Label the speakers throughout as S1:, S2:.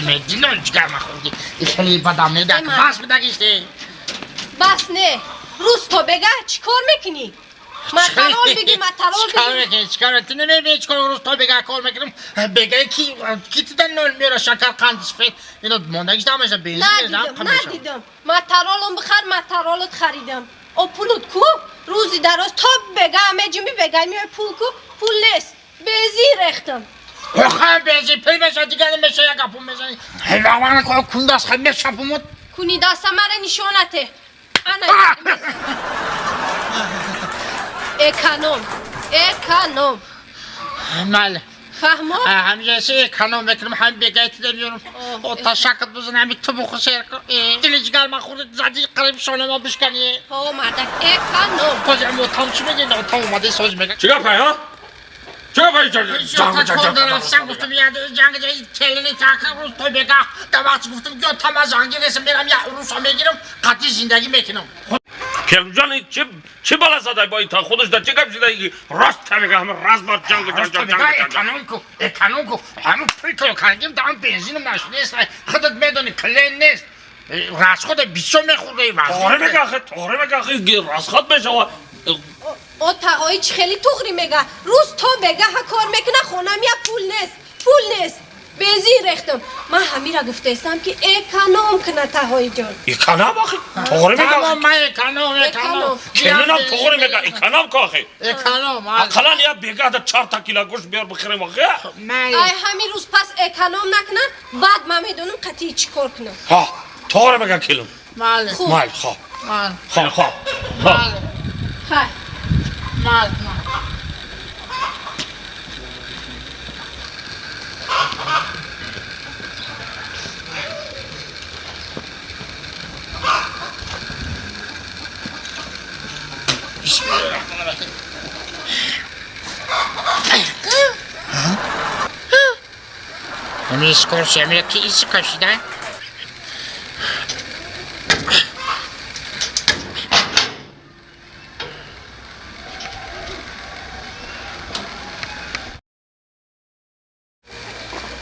S1: хурди, дилон ҷигар ма хурди. Хеле бадам медак. Бас бидагиште.
S2: Бас не. Рӯз то бега чӣ кор мекунӣ? Матарол биги, матарол
S1: биги. Чикор мекунӣ? Чикор? Ту намебинӣ чикор рӯз то бега кор мекунам? Бега ки тида нол меора шакар, қанд, сафед. Ино мондагиш намеша бензин.
S2: Надидам, надидам. Матаролом бихар, матаролот харидам. О пулут ку? Рӯзи дароз то бега меҷунби, бега меои пул ку? Пул нест. Бензин рехтам.
S1: Охай бензин пул меша, дигар намеша, як гапу мезанӣ. Ҳайвон кундаст хай мешапумут.
S2: Куни даста мара нишонате. Ана. Эконом, эконом.
S1: Мал.
S2: Фаҳмо?
S1: Ҳамҷаси эконом мекунам, ҳам бегай тида меёрам. О ташаккур бизан, ҳами ту буху сер кун. Дили ҷигар ма хурд зади қариб шонама бишкани.
S2: Ҳо мардак, эконом.
S1: Боз ам отам чӣ мегӯяд? Отам омада соз мегӯяд.
S3: Чӣ гапай, ҳа? Чӣ гапай?
S1: Ҷанг ҷанг рафтам гуфтам я ҷанг келини така рӯз то бега давақт гуфтам ки отама занги ресам мерам я руса мегирам, қатъи зиндагӣ мекунам.
S3: Келинҷон чӣ бала задай бо ита худаш дар чӣ гап шуда рост табига ҳама раз бар ҷанг ҷанг ҷанг ҷанг.
S1: Эконом ку, эконом ку, ҳама пул ко кардем, дар бензин нашудест, худат медонӣ клен нест. Расход бисёр мехӯрда вазн.
S3: Тоғри мега ахи, тоғри мега ахи, расход мешава.
S2: О тағои чӣ хеле туғри мега. Рӯз то бега ҳа кор мекуна, хонам я пул нест, пул нест. Бензин рехтам. Ман ҳамира гуфтаистам ки эконом куна тағои ҷон.
S3: Эконом ахи, тоғри мега.
S1: Тамом, ман эконом, эконом.
S3: Келинам тоғри мега, эконом ку ахи.
S1: Эконом.
S3: Ақаллан я бега да 4 та кило гӯшт биёр бихӯрем ахи.
S2: Ай ҳамин рӯз пас эконом накуна, баъд ман медонам қатъи чӣ кор кунам.
S3: Ҳа, тоғри мега келин.
S1: Мал.
S3: Мал, хоб.
S1: Мал.
S3: Хоб, хоб.
S1: Мал.
S2: Хай.
S1: Мал. Bismillahirrahmanirrahim. Ҳамин скорси ҳамин ки иси кашида?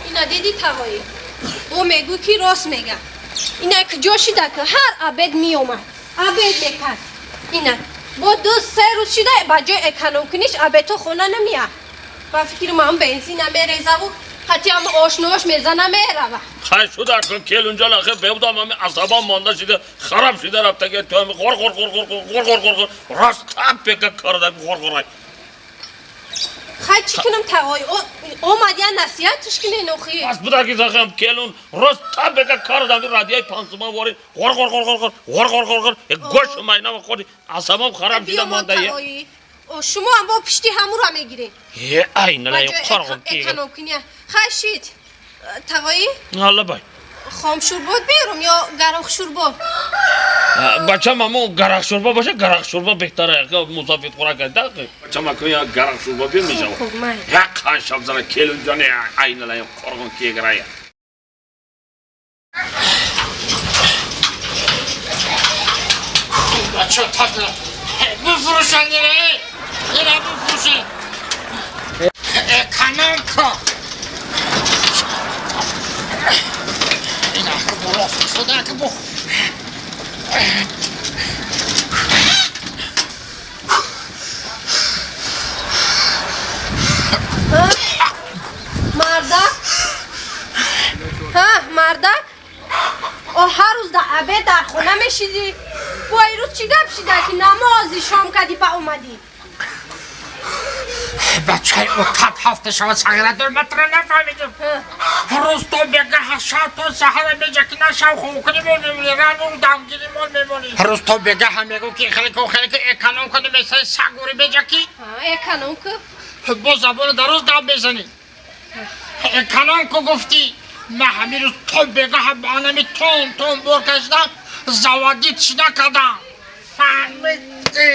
S2: Ина диди тағоӣ? Ӯ мегӯ ки рост мега. Ина куҷо шида ки ҳар обед меомад, обед мекард. Ина бо 2-3 рӯз шида ба ҷои эконом куниш обедҳо хона намеяд. Ба фикри ман бензина мерезаву ҳатти ҳама ошнош мезана мерава.
S3: Хай шуда кун келинҷон ахи бебудам ҳами асабам монда шида хароб шида рафтаги ту ҳами ғор ғор ғор ғор ғор ғор ғор ғор рост тап бека карда ғор ғор.
S2: Хай чӣ кунам тағои? Омад я насиҳатш кунен охи.
S3: Пас будаги захам келун рост тап бека карда радияи пансума вори ғор ғор ғор ғор ғор ғор ғор ғор гӯш майнама хӯрди асабам хароб шида монда.
S2: Шумо ҳам бо пишти ҳамура мегиред.
S3: Е ай налай қорғон ки.
S2: Эконом куня. Хай шид. Тағои?
S3: Алла бай.
S2: Хом шӯрбо биёрам ё гарох шӯрбо?
S3: Бачам ҳамон гарах шӯрбо боша, гарах шӯрбо беҳтара. Мусофир хӯрак да. Бачам аку я гарах шӯрбо бир мешава. Як қан шаб зана келинҷони ай налай қорғон ки грая.
S1: Бача татла. Бифурӯшанд ира. Ира бифурӯшанд. Эконом ку. Ина боло фурӯшада ки бо.
S2: Мардак? Ҳа, мардак? О ҳар рӯз дар обед дар хона мешидӣ. Бо ин рӯз чӣ гап шида ки намози шом кардӣ па омадӣ?
S1: Бачаи отат ҳафта шава сағира дор, ман туро нафаҳмидам. Рӯз то бегаҳ, шаб то саҳара меҷа ки на шав хобкунӣ мон мемонӣ, рану дамгирӣ мон мемонӣ. Рӯз то бегаҳ мегӯ ки хеле ку хеле ку эконом кунӣ месаи сагури меҷа ки?
S2: Эконом ку?
S1: Бо забони дароз дам мезанӣ. Эконом ку гуфтӣ? Ман ҳамин рӯз то бегаҳ ба анами тон тон бор кашидам, заводит шида кардам. Фаҳмидӣ?